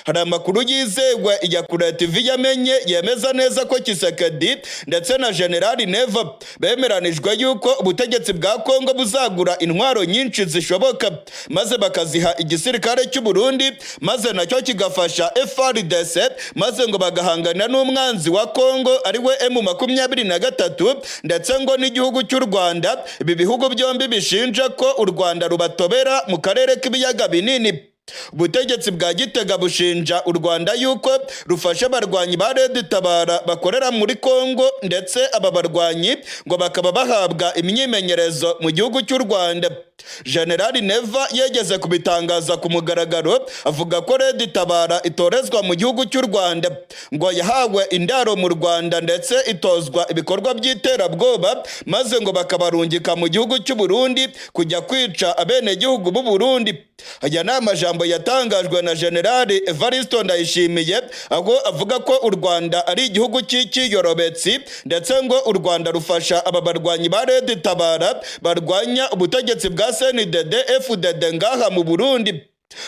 Hari amakuru yizewe iya Kure TV yamenye yemeza neza ko Tshisekedi ndetse na General Neva bemeranijwe yuko ubutegetsi bwa Kongo buzagura intwaro nyinshi zishoboka, maze bakaziha igisirikare cy'u Burundi, maze nacyo kigafasha FARDC, maze ngo bagahangana n'umwanzi wa Kongo ari we M23 ndetse ngo n'igihugu cy'u Rwanda. Ibi bihugu byombi bishinja ko u Rwanda rubatobera mu karere k'ibiyaga binini. Ubutegetsi bwa Gitega bushinja u Rwanda yuko rufasha abarwanyi ba Red Tabara bakorera muri Kongo, ndetse aba barwanyi ngo bakaba bahabwa imyimenyerezo mu gihugu cy'u Rwanda. General Neva yegeze kubitangaza ku mugaragaro, avuga ko Red Tabara itorezwa mu gihugu cy'u Rwanda, ngo yahawe indaro mu Rwanda ndetse itozwa ibikorwa by'iterabwoba, maze ngo bakabarungika mu gihugu cy'u Burundi kujya kwica abenegihugu b'u Burundi. Aya ni amajambo yatangajwe na General Evariste Ndayishimiye, aho avuga ko u Rwanda ari igihugu cy'ikiyorobetsi, ndetse ngo u Rwanda rufasha aba barwanyi ba Red Tabara barwanya ubutegetsi bwa CNDD FDD ngaha mu Burundi.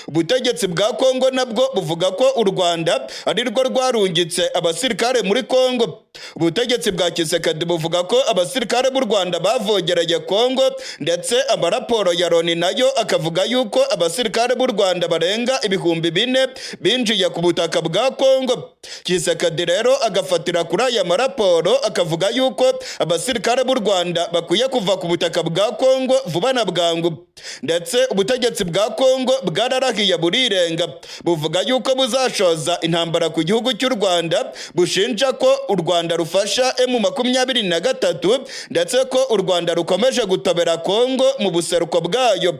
Ubutegetsi bwa Kongo nabwo buvuga ko u Rwanda ari rwo rwarungitse abasirikare muri Kongo. Ubutegetsi bwa Tshisekedi buvuga ko abasirikare b'u Rwanda bavogereye Kongo, ndetse amaraporo ya Loni nayo akavuga yuko abasirikare b'u Rwanda barenga 4000 binjiye ku butaka bwa Kongo. Tshisekedi rero agafatira kuri aya maraporo, akavuga yuko abasirikare b'u Rwanda bakwiye kuva ku butaka bwa Kongo vuba na bwangu. Ndetse ubutegetsi bwa Kongo bwararahiye burirenga, buvuga yuko buzashoza intambara ku gihugu cy'u Rwanda, bushinja ko u Rwanda rufasha M23, ndetse ko u Rwanda rukomeje gutobera Kongo mu buseruko bwayo.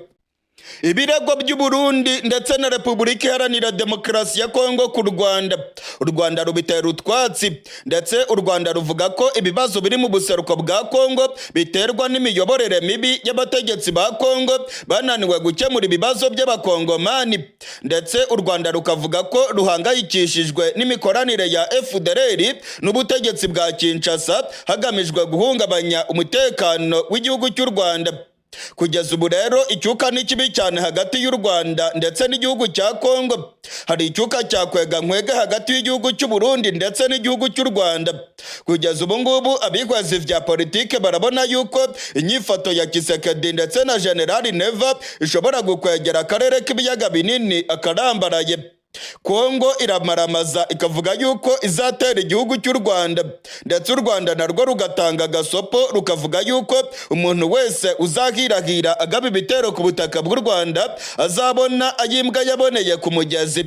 Ibirego by'u Burundi ndetse na Repubulika Iharanira Demokarasi ya Kongo ku Rwanda, u Rwanda rubitera utwatsi, ndetse u Rwanda ruvuga ko ibibazo biri mu buseruko bwa Kongo biterwa n'imiyoborere mibi y'abategetsi ba Kongo bananiwe gukemura ibibazo by'abakongomani, ndetse u Rwanda rukavuga ko ruhangayikishijwe n'imikoranire ya FDLR n'ubutegetsi bwa Kinshasa hagamijwe guhungabanya umutekano w'igihugu cy'u Rwanda. Kugeza ubu rero icyuka ni kibi cyane hagati y'u Rwanda ndetse n'igihugu cya Kongo. Hari icyuka cya kwega nkwege hagati y'igihugu cy'u Burundi ndetse n'igihugu cy'u Rwanda. Kugeza ubu ngubu abihwezi vya politike barabona yuko inyifato ya Tshisekedi ndetse na General Neva ishobora gukwegera akarere k'ibiyaga binini akarambaraye. Kongo iramaramaza ikavuga yuko izatera igihugu cy'u Rwanda, ndetse u Rwanda narwo rugatanga agasopo, rukavuga yuko umuntu wese uzahirahira agaba ibitero ku butaka bw'u Rwanda azabona ayimbwa yaboneye ku mugezi.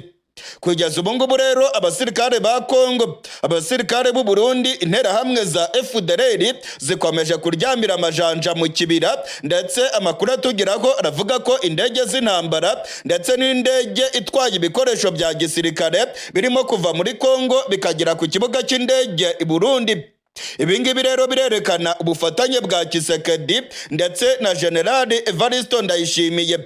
Kugeza ubu ngubu rero abasirikare ba Kongo, abasirikare b'u Burundi, interahamwe za FDLR zikomeje kuryamira amajanja mu kibira, ndetse amakuru atugeraho aravuga ko indege z'intambara ndetse n'indege itwaye ibikoresho bya gisirikare birimo kuva muri Kongo bikagera ku kibuga cy'indege i Burundi. Ibi ngibi rero birerekana ubufatanye bwa Tshisekedi ndetse na General Evariste Ndayishimiye.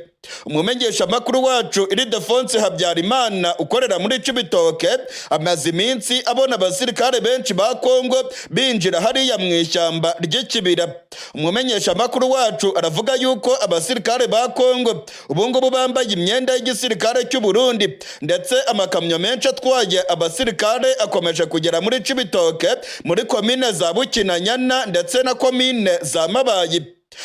Umumenyeshamakuru wacu Ildefonse Habyarimana ukorera muri Cibitoke amaze iminsi abona abasirikare benshi ba Kongo binjira hariya mu ishyamba ry'ikibira. Umumenyeshamakuru wacu aravuga yuko abasirikare ba Kongo ubu ngubu bambaye imyenda y'igisirikare cy'u Burundi, ndetse amakamyo menshi atwaye abasirikare akomeje kugera muri Cibitoke, muri komine za Bukinanyana ndetse na komine za Mabayi.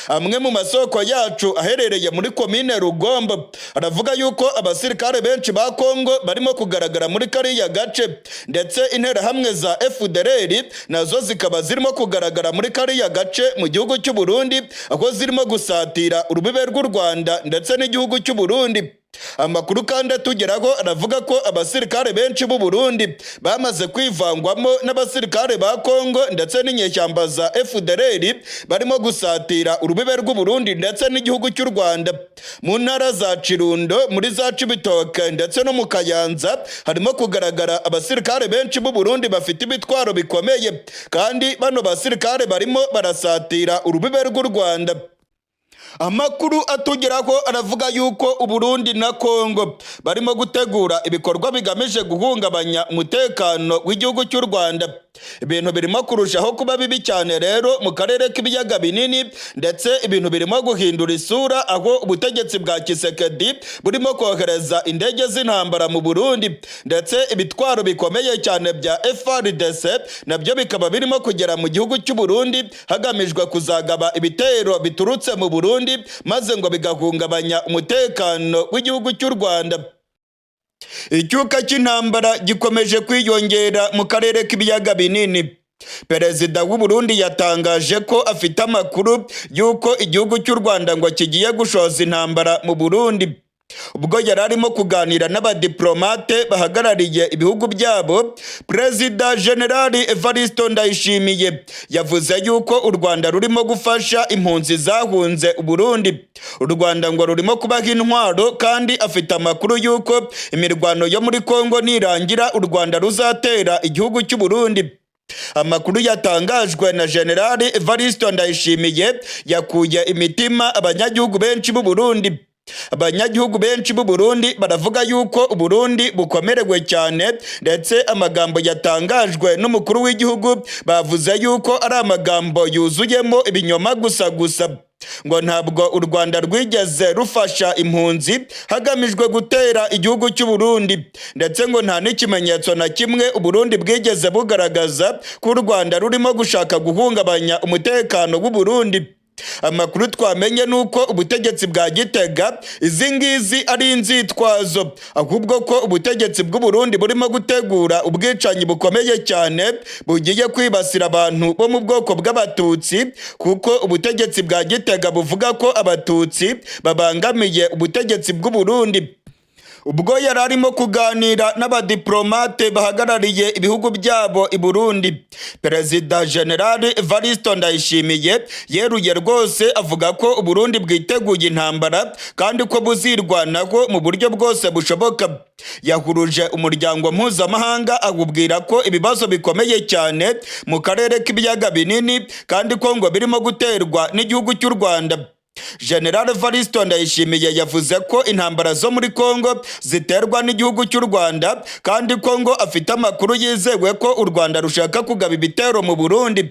Amwe mu masoko yacu aherereye muri komine Rugombo aravuga yuko abasirikare benshi ba Kongo barimo kugaragara muri kariya gace, ndetse interahamwe za FDLR nazo zikaba zirimo kugaragara muri kariya gace mu gihugu cy'u Burundi, aho zirimo gusatira urubibe rw'u Rwanda ndetse n'igihugu cy'u Burundi. Amakuru kandi atugeraho aravuga ko abasirikare benshi b'u Burundi bamaze kwivangwamo n'abasirikare ba Kongo ndetse n'inyeshyamba za FDLR barimo gusatira urubibe rw'u Burundi ndetse n'igihugu cy'u Rwanda. Mu ntara za Kirundo, muri za Cibitoke ndetse no mu Kayanza harimo kugaragara abasirikare benshi b'u Burundi bafite ibitwaro bikomeye, kandi bano basirikare barimo barasatira urubibe rw'u Rwanda. Amakuru atugeraho aravuga yuko Uburundi na Kongo barimo gutegura ibikorwa bigamije guhungabanya umutekano w'igihugu cy'u Rwanda. Ibintu birimo kurushaho kuba bibi cyane rero mu karere k'ibiyaga binini, ndetse ibintu birimo guhindura isura, aho ubutegetsi bwa Tshisekedi burimo kohereza indege z'intambara mu Burundi, ndetse ibitwaro bikomeye cyane bya FARDC nabyo bikaba birimo kugera mu gihugu cy'u Burundi, hagamijwe kuzagaba ibitero biturutse mu Burundi, maze ngo bigahungabanya umutekano w'igihugu cy'u Rwanda. Icyuka cy'intambara gikomeje kwiyongera mu karere k'ibiyaga binini. Perezida w'u Burundi yatangaje ko afite amakuru y'uko igihugu cy'u Rwanda ngo kigiye gushoza intambara mu Burundi. Ubwo yari arimo kuganira n'abadiplomate bahagarariye ibihugu byabo, Perezida Generali Evaristo Ndayishimiye yavuze yuko u Rwanda rurimo gufasha impunzi zahunze u Burundi. U Rwanda ngo rurimo kubaha intwaro, kandi afite amakuru y'uko imirwano yo muri Kongo nirangira u Rwanda ruzatera igihugu cy'u Burundi. Amakuru yatangajwe na Generali Evaristo Ndayishimiye yakuye imitima abanyagihugu benshi b'u Burundi. Abanyagihugu benshi b'u Burundi baravuga yuko u Burundi bukomerewe cyane, ndetse amagambo yatangajwe n'umukuru w'igihugu bavuze yuko ari amagambo yuzuyemo ibinyoma gusa gusa. Ngo ntabwo u Rwanda rwigeze rufasha impunzi hagamijwe gutera igihugu cy'u Burundi, ndetse ngo nta n'ikimenyetso na kimwe u Burundi bwigeze bugaragaza ko u Rwanda rurimo gushaka guhungabanya umutekano w'u Burundi. Amakuru twamenye ni uko ubutegetsi bwa Gitega izi ngizi ari inzitwazo, ahubwo ko ubutegetsi bw'u Burundi burimo gutegura ubwicanyi bukomeye cyane bugiye kwibasira abantu bo mu bwoko bw'Abatutsi, kuko ubutegetsi bwa Gitega buvuga ko Abatutsi babangamiye ubutegetsi bw'u Burundi. Ubwo yari arimo kuganira n'abadiplomate bahagarariye ibihugu byabo i Burundi, Perezida General Evaristo Ndayishimiye yeruye rwose avuga ko Uburundi bwiteguye intambara kandi ko buzirwanaho mu buryo bwose bushoboka. Yahuruje umuryango mpuzamahanga awubwira ko ibibazo bikomeye cyane mu karere k'ibiyaga binini, kandi ko ngo birimo guterwa n'igihugu cy'u Rwanda. General Evaristo Ndayishimiye yavuze ko intambara zo muri Kongo ziterwa n'igihugu cy'u Rwanda, kandi ko ngo afite amakuru yizewe ko u Rwanda rushaka kugaba ibitero mu Burundi.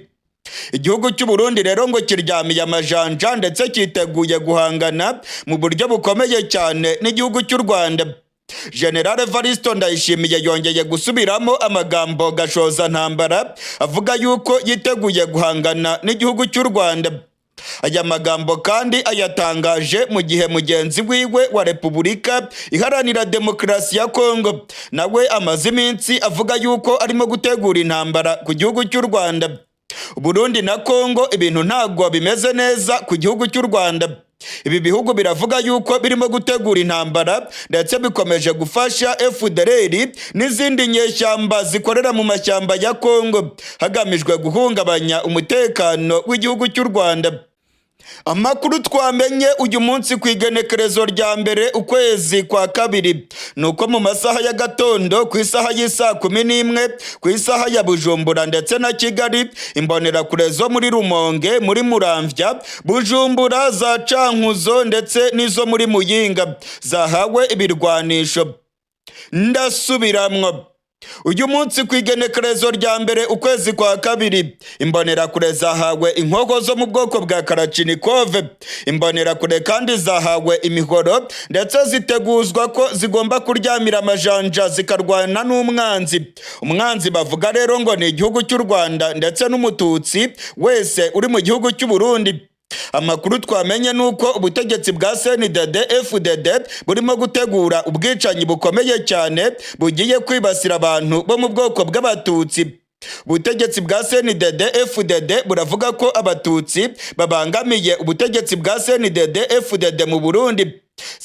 Igihugu cy'u Burundi rero ngo kiryamiye amajanja, ndetse cyiteguye guhangana mu buryo bukomeye cyane n'igihugu cy'u Rwanda. General Evaristo Ndayishimiye yongeye gusubiramo amagambo gashoza ntambara, avuga yuko yiteguye guhangana n'igihugu cy'u Rwanda. Aya magambo kandi ayatangaje mu gihe mugenzi wiwe wa Repubulika Iharanira Demokarasi ya Kongo nawe amaze iminsi avuga yuko arimo gutegura intambara ku gihugu cy'u Rwanda. Burundi na Kongo ibintu ntabwo bimeze neza ku gihugu cy'u Rwanda. Ibi bihugu biravuga yuko birimo gutegura intambara, ndetse bikomeje gufasha FDLR n'izindi nyeshyamba zikorera mu mashyamba ya Kongo hagamijwe guhungabanya umutekano w'igihugu cy'u Rwanda. Amakuru twamenye uyu munsi ku igenekerezo rya 1 ukwezi kwa 2 ni uko mu masaha ya gatondo, ku isaha y'isaa 11 ku isaha ya Bujumbura ndetse na Kigali, imbonerakure zo muri Rumonge, muri Muramvya, Bujumbura, za Cankuzo ndetse n'izo muri Muyinga zahawe ibirwanisho. Ndasubiramwo: uyu munsi ku igenekerezo rya 1 ukwezi kwa 2, imbonerakure zahawe inkoho zo mu bwoko bwa Kalachnikov. Imbonerakure kandi zahawe imihoro, ndetse ziteguzwa ko zigomba kuryamira amajanja zikarwana n'umwanzi. Umwanzi bavuga rero ngo ni igihugu cy'u Rwanda ndetse n'Umututsi wese uri mu gihugu cy'u Burundi. Amakuru twamenye ni uko ubutegetsi bwa CNDD FDD burimo gutegura ubwicanyi bukomeye cyane bugiye kwibasira abantu bo mu bwoko bw'Abatutsi. Ubutegetsi bwa CNDD FDD buravuga ko Abatutsi babangamiye ubutegetsi bwa CNDD FDD mu Burundi.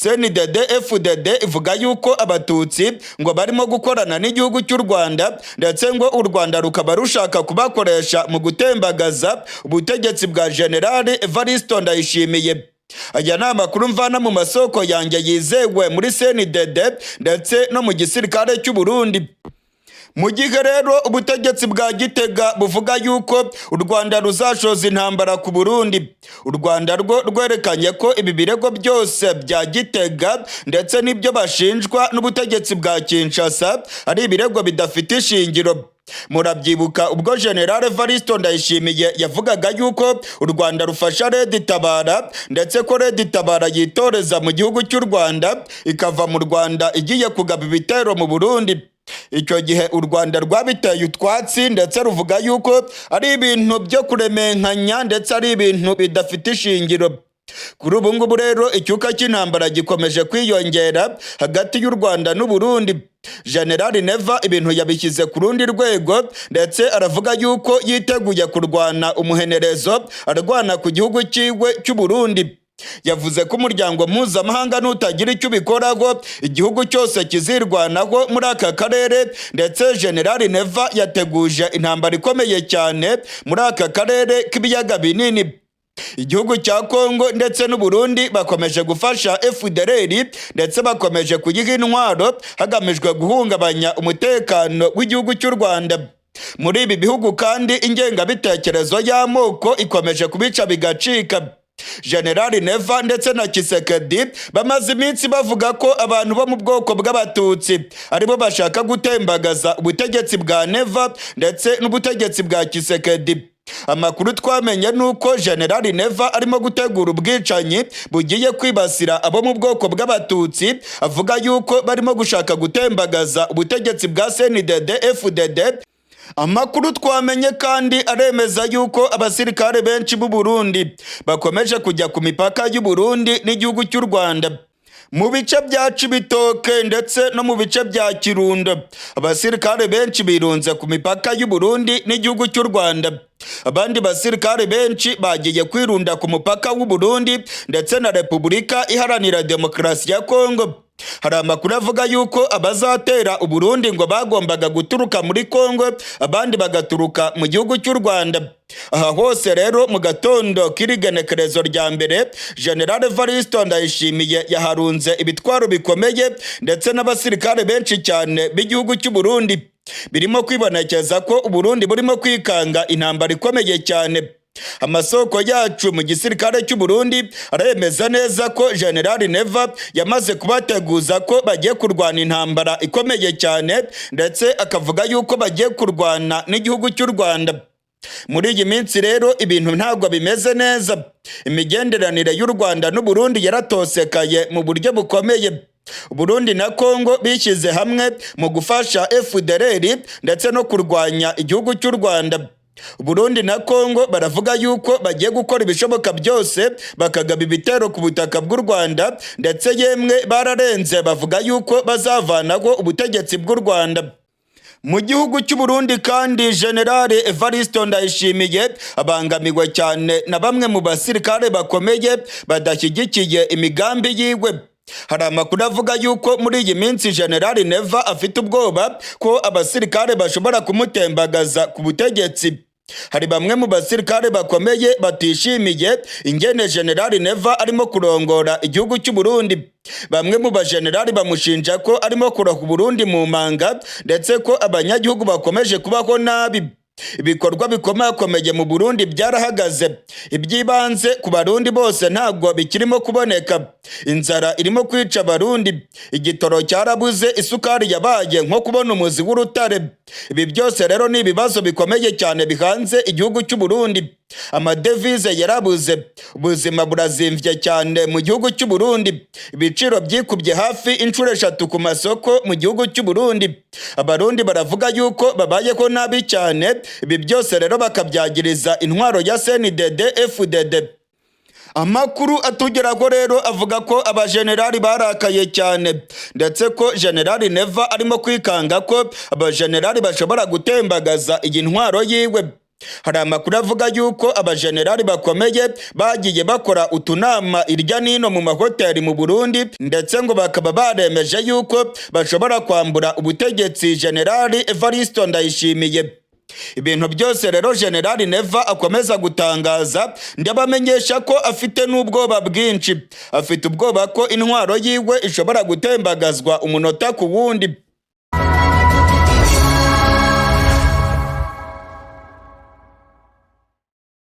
CNDD FDD ivuga yuko Abatutsi ngo barimo gukorana n'igihugu cy'u Rwanda, ndetse ngo u Rwanda rukaba rushaka kubakoresha mu gutembagaza ubutegetsi bwa General Evariste Ndayishimiye. Aya ni amakuru mvana mu masoko yanjye yizewe muri CNDD ndetse no mu gisirikare cy'u Burundi. Mu gihe rero ubutegetsi bwa Gitega buvuga yuko u Rwanda ruzashoza intambara ku Burundi, u Rwanda rwo rwerekanye ko ibi birego byose bya Gitega ndetse n'ibyo bashinjwa n'ubutegetsi bwa Kinshasa ari ibirego bidafite ishingiro. Murabyibuka ubwo General Evariste Ndayishimiye yavugaga yuko u Rwanda rufasha Red Tabara, ndetse ko Red Tabara yitoreza mu gihugu cy'u Rwanda, ikava mu Rwanda igiye kugaba ibitero mu Burundi. Icyo gihe u Rwanda rwabiteye utwatsi, ndetse ruvuga yuko ari ibintu byo kuremenkanya, ndetse ari ibintu bidafite ishingiro. Kuri ubu ngubu rero icyuka cy'intambara gikomeje kwiyongera hagati y'u Rwanda n'u Burundi. General Neva ibintu yabishyize ku rundi rwego, ndetse aravuga yuko yiteguye kurwana umuhenerezo, arwana ku gihugu cyiwe cy'u Burundi. Yavuze ko umuryango mpuzamahanga nutagira icyo ubikoraho, igihugu cyose kizirwanaho muri aka karere. Ndetse General Neva yateguje intambara ikomeye cyane muri aka karere k'ibiyaga binini. Igihugu cya Kongo ndetse n'u Burundi bakomeje gufasha FDLR, ndetse bakomeje kuyiha intwaro hagamijwe guhungabanya umutekano w'igihugu cy'u Rwanda. Muri ibi bihugu kandi ingengabitekerezo y'amoko ikomeje kubica bigacika. General Neva ndetse na Tshisekedi bamaze iminsi bavuga ko abantu bo mu bwoko bw'Abatutsi aribo bashaka gutembagaza ubutegetsi bwa Neva ndetse n'ubutegetsi bwa Tshisekedi. Amakuru twamenye ni uko General Neva arimo gutegura ubwicanyi bugiye kwibasira abo mu bwoko bw'Abatutsi, avuga yuko barimo gushaka gutembagaza ubutegetsi bwa CNDD FDD. Amakuru twamenye kandi aremeza yuko abasirikare benshi b'u Burundi bakomeje kujya ku mipaka y'u Burundi n'igihugu cy'u Rwanda. Mu bice bya Cibitoke ndetse no mu bice bya Kirundo, abasirikare benshi birunze ku mipaka y'u Burundi n'igihugu cy'u Rwanda. Abandi basirikare benshi bagiye kwirunda ku mupaka w'u Burundi ndetse na Repubulika Iharanira Demokarasi ya Kongo. Hari amakuru avuga yuko abazatera Uburundi ngo bagombaga guturuka muri Kongo, abandi bagaturuka mu gihugu cy'u Rwanda. Aha hose rero, mu gatondo k'irigenekerezo rya mbere, General Evariste Ndayishimiye yaharunze ibitwaro bikomeye ndetse n'abasirikare benshi cyane b'igihugu cy'u Burundi. Birimo kwibonekeza ko Uburundi burimo kwikanga intambara ikomeye cyane. Amasoko yacu mu gisirikare cy'u Burundi aremeza neza ko General Neva yamaze kubateguza ko bagiye kurwana intambara ikomeye cyane, ndetse akavuga yuko bagiye kurwana n'igihugu cy'u Rwanda. Muri iyi minsi rero ibintu ntabwo bimeze neza. Imigenderanire y'u Rwanda n'u Burundi yaratosekaye mu buryo bukomeye. Burundi na Kongo bishyize hamwe mu gufasha FDLR ndetse no kurwanya igihugu cy'u Rwanda. Burundi na Kongo baravuga yuko bagiye gukora ibishoboka byose bakagaba ibitero ku butaka bw'u Rwanda, ndetse yemwe bararenze bavuga yuko bazavanaho ubutegetsi bw'u Rwanda. Mu gihugu cy'u Burundi kandi, General Evariste Ndayishimiye abangamiwe cyane na bamwe mu basirikare bakomeye badashyigikiye imigambi yiwe. Hari amakuru avuga yuko muri iyi minsi General Neva afite ubwoba ko abasirikare bashobora kumutembagaza ku butegetsi. Hari bamwe mu basirikare bakomeye batishimiye ingene General Neva arimo kurongora igihugu cy'u Burundi. Bamwe mu bajenerali bamushinja ko arimo kuroha Burundi mu manga, ndetse ko abanyagihugu bakomeje kubaho nabi. Ibikorwa bikomakomeye mu Burundi byarahagaze, iby'ibanze ku Barundi bose ntabwo bikirimo kuboneka. Inzara irimo kwica Abarundi, igitoro cyarabuze, isukari yabaye nko kubona umuzi w'urutare. Ibi byose rero ni ibibazo bikomeye cyane bihanze igihugu cy'u Burundi. Amadevize yarabuze, ubuzima burazimvye cyane mu gihugu cy'u Burundi. Ibiciro byikubye hafi inshuro 3 ku masoko mu gihugu cy'u Burundi. Abarundi baravuga yuko babayeho nabi cyane. Ibi byose rero bakabyagiriza intwaro ya CNDD FDD. Amakuru atugeraho rero avuga ko abajenerali barakaye cyane, ndetse ko Generali Neva arimo kwikanga ko abajenerali bashobora gutembagaza iyi ntwaro yiwe. Hari amakuru avuga yuko abajenerali bakomeye bagiye bakora utunama irya nino mu mahoteli mu Burundi, ndetse ngo bakaba baremeje yuko bashobora kwambura ubutegetsi Generali Evaristo Ndayishimiye. Ibintu byose rero Generali Neva akomeza gutangaza, ndabamenyesha ko afite n'ubwoba bwinshi. Afite ubwoba ko intwaro yiwe ishobora gutembagazwa umunota ku wundi.